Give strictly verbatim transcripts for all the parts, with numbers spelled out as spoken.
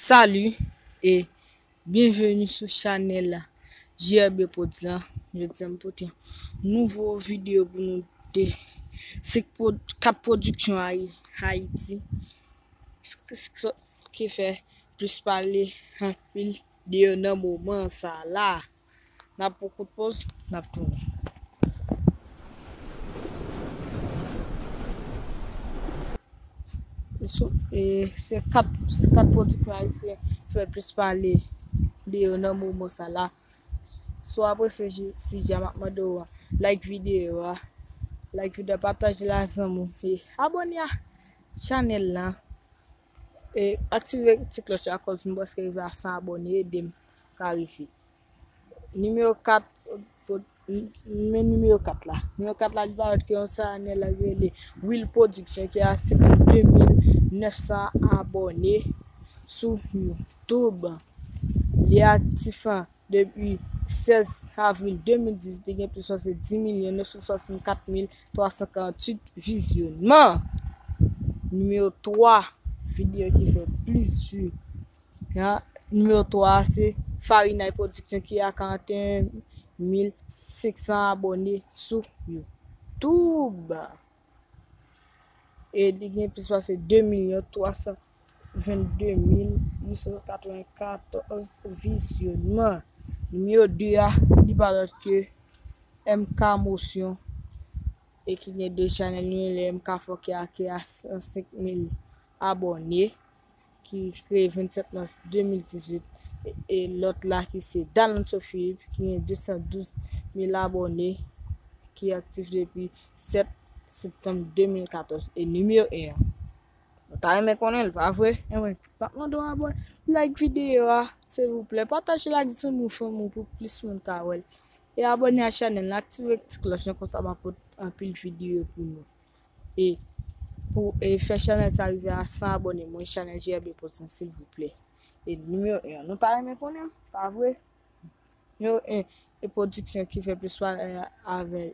Salut et bienvenue sou chanèl J R B Prodz la. Jodi a m pote yon nouvo videyo pou nou de se kat pwodiksyon Ayiti ki fè plis pale anpil de yo nan moman sa la. N ap pran kout poz, n ap tounen. Se kat pwodiksyon ayisyen ki fè plis pale de yo nan moman sa la. Si w apresye sijè a, m ap mande w like videyo a, like videyo a, pataje l ak zanmi w, e abòne a chanèl la, e aktive ti klòch la, akoz m prèske rive a san abòne, ede m ka rive. Nimewo kat, men nimewo kat la. Nimewo kat la, li pa lòt ke yon chanèl ki rele Will Production, ki a senkannde mil nèf san abòne sou YouTube. Li aktif an depi sèz avril de mil dizuit, li gen plis pase dis milyon nèf san swasannkat mil twa san karanntuit vizyonman. Nimewo twa videyo ki fè plis vi. Nimewo twa a se Farinay Production ki a karanteyen mil senk san abòne sou YouTube. E li gen plis pase de milyon twa san vennde mil uit san katrevenkatòz vizyonman. Nimewo de a, li pa lòt ke M K Motion, e ki gen de chanèl, youn rele M K Fò ki a, ki a san senk mil abòne, ki kreye vennsèt mas de mil dizuit, e, e lòt la ki se Dalonso Philippe, ki gen de san douz mil abòne, ki aktif depi sèt septanm de mil katòz, e nimewo en an. Nou ta renmen konnen l, pa vre? Enben, pa mande w abòne, like videyo a, silvouplè. Pataje l ak zanmi w, fanmi w, pou plis moun ka wè l. E abòne a chanèl la, aktive ti klòch lan, konsa m ap pote anpil videyo pou nou. E pou, e fè chanèl sa rive a san abòne, mwen chanèl J R B Prodz lan, silvouplè. E nimewo en an, nou ta renmen konnen, pa vre? Nimewo en, e pwodiksyon ki fè plis pale avè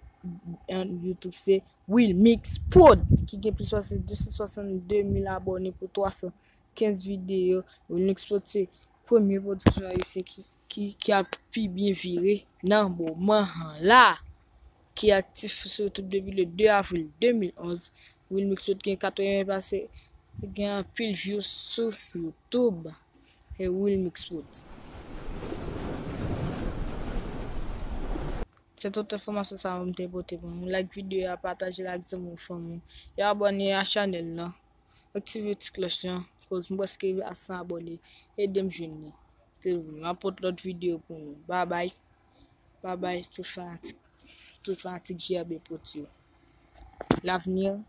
YouTube se Will Mix Prod, ki gen plis pase de san swasannde mil abòne pou twa san kenz videyo. Will Mix Prod se premye pwodiksyon ayisyen ki, ki, ki ap pi byen vire nan moman an la, ki aktif sou YouTube depi le de avril de mil onz. Will Mix Prod gen katreven pase, gen anpil view sou YouTube. E Will Mix Prod. Se tout enfòmasyon sa yo m te pote pou nou. Like videyo a, pataje l ak zanmi w, fanmi w. E abòne a chanèl lan. Aktive ti klòch lan, koz m prèske rive a san abòne. Ede m jwenn li. Silvouplè, m ap pote lòt videyo pou nou. Babay. Babay, tout fanatik, tout fanatik J R B Prodz yo. L'avenir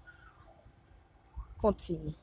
continue.